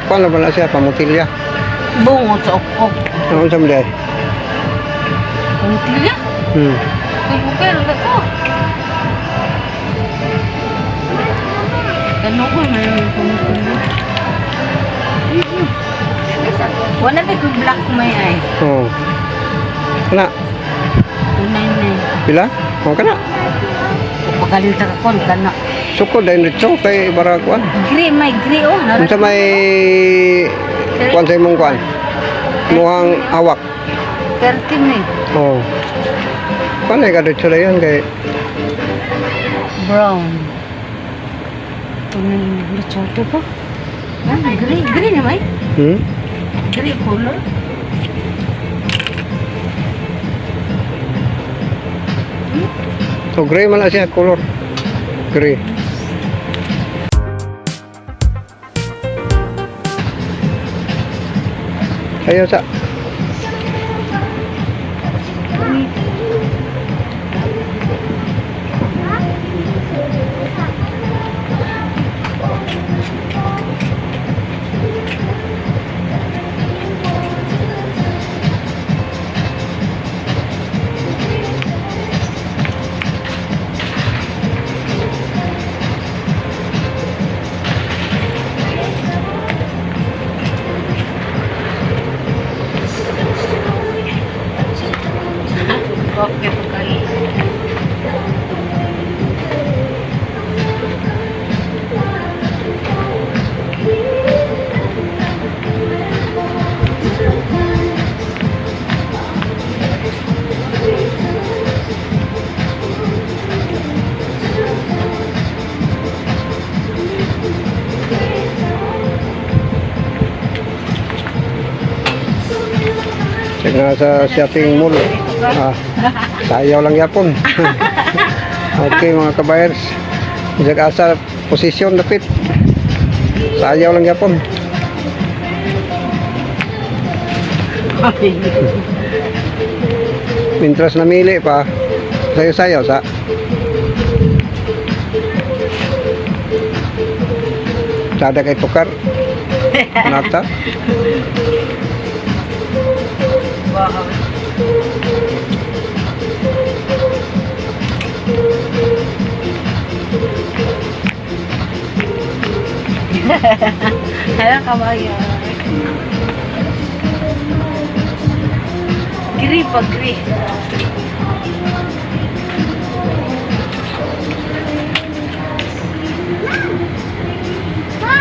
Kuan na ba na siya pamutilya? Bungo sa ok. Ano unsa man diay? Puntilya? Uy, okay, ano ko? Kano ko na yung puntilya. Wala ba kung black may ay? Oh. Kana, 299. pila? Oh, kana. Pagaling ta ka kon kana. Sukod dahil dito kay bara kuan. Gray may gray oh. Unsa may kuan sa imong kuan? Muhang hawak. 13 eh. Oh. Kuan ay kadto yan kay Brown. 299 choto pa. Ah, gray, gray na may. Gray color. So gray man na siya color. Gray. Ayaw sa Okay, pagkali. Check na sa shopping mall. Ah, sayaw lang yapon. Okay, mga kabayers. Bisag asa posisyon dapit. Sayaw lang yapon. Mintras namili pa, sayo-sayo sa. Sada kay tukar. Nata. Wow. Hello, kabayan. Gri pa, gri. Ma!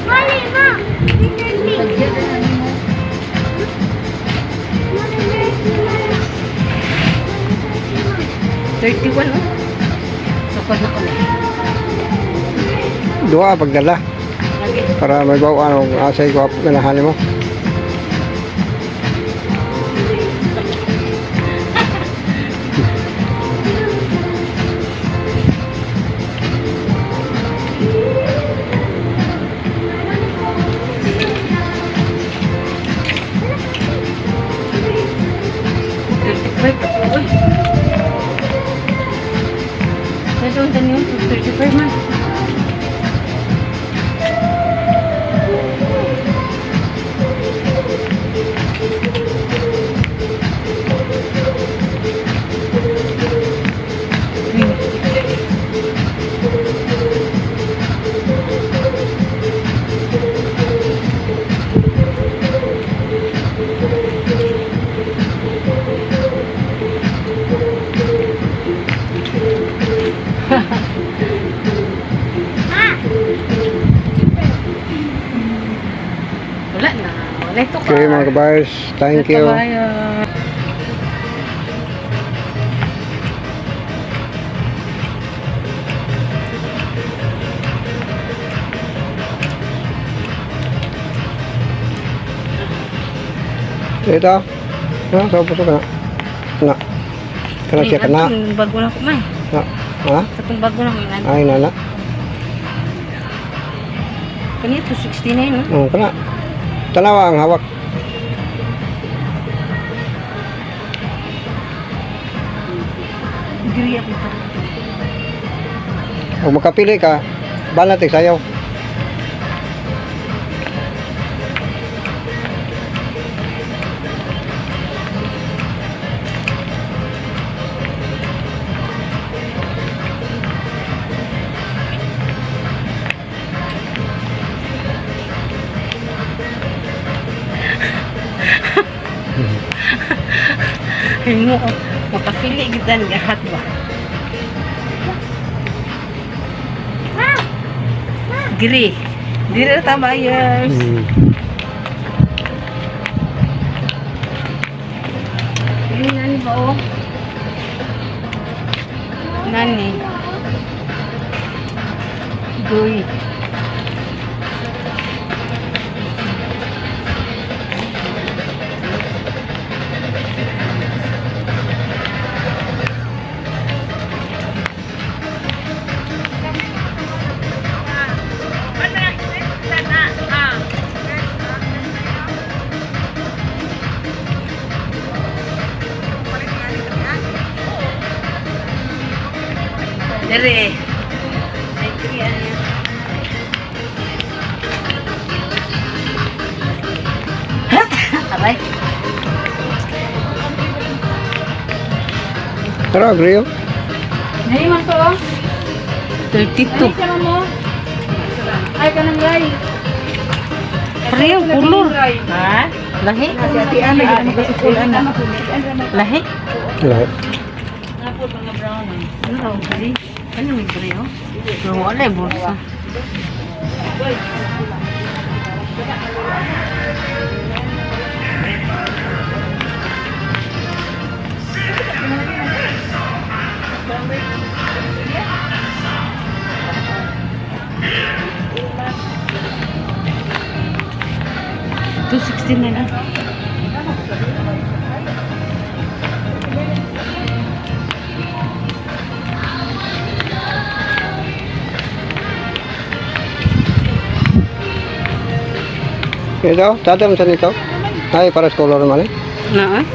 Mali, ma! 31, oh. Sukod na kami. Duha pagdala Lagi. Para may bawa ano asay ko ganahan mo. 35 pa. Uy. Nasa untan yun? 35 man. Wala na. Wala ito ka. Okay, mga kabayers, thank you. Kabayan. Ito. No, so puso ka na. Na. Kana siya kana. Ay, bago na ko man. Na. Ha? Katong bago na ko man. Ay nana. Kani 269 no? Oh, kana. Tanawa ang hawak. Giri ako pa. Kung makapili ka, banat sayaw. Mo, makapili kita ng hat ba? Gray. Dire na ta, buyers. Yung nani ba, oh? Nani. Goy. Dire. Ay, gray, ano yan? Aray. Tara, agree oh. Ngayon man to, oh. 32. Ay, mo. Ay, kanang ray. Pareho, kulor. Ha? Lahi? Si Ate Ana, gina magkasukul, ana. Lahi? Lahi. Ano raw, gray? Ano may gray, oh? Pero wala eh, bulsa. 269 ah. Ito, tata mo sa nito. Ay, para sa color naman eh. Na ah?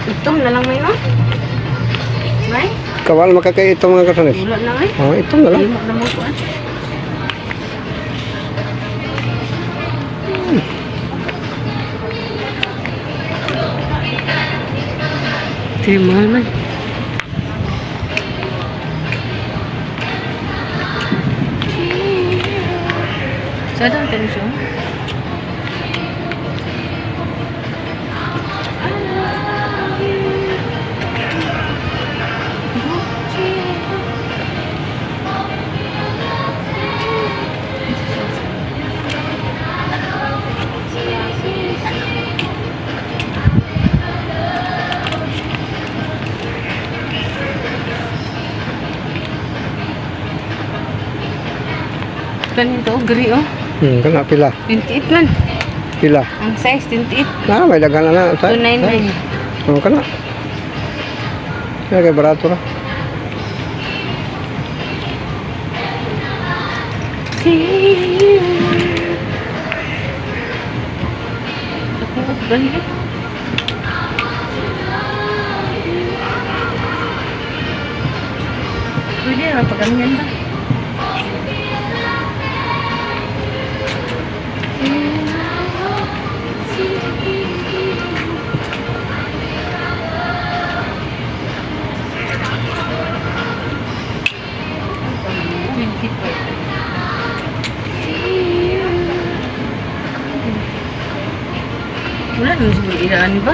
Itom na lang may no? May? Kawal makakay ito mga kasanis. Wala na ay. Oh, ito na lang. Limok na mo kuan. Ito yung mahal man. Saan ang tension? Kanin to, gray oh. Kana pila. 28 man. Pila. Ang size, 28. Na, may daghan na na. 299. Oh, kana. Kaya kay barato ra. See you. Ako, ganda. Pwede na pagganyan ba? Wala naman siguro iraan ba?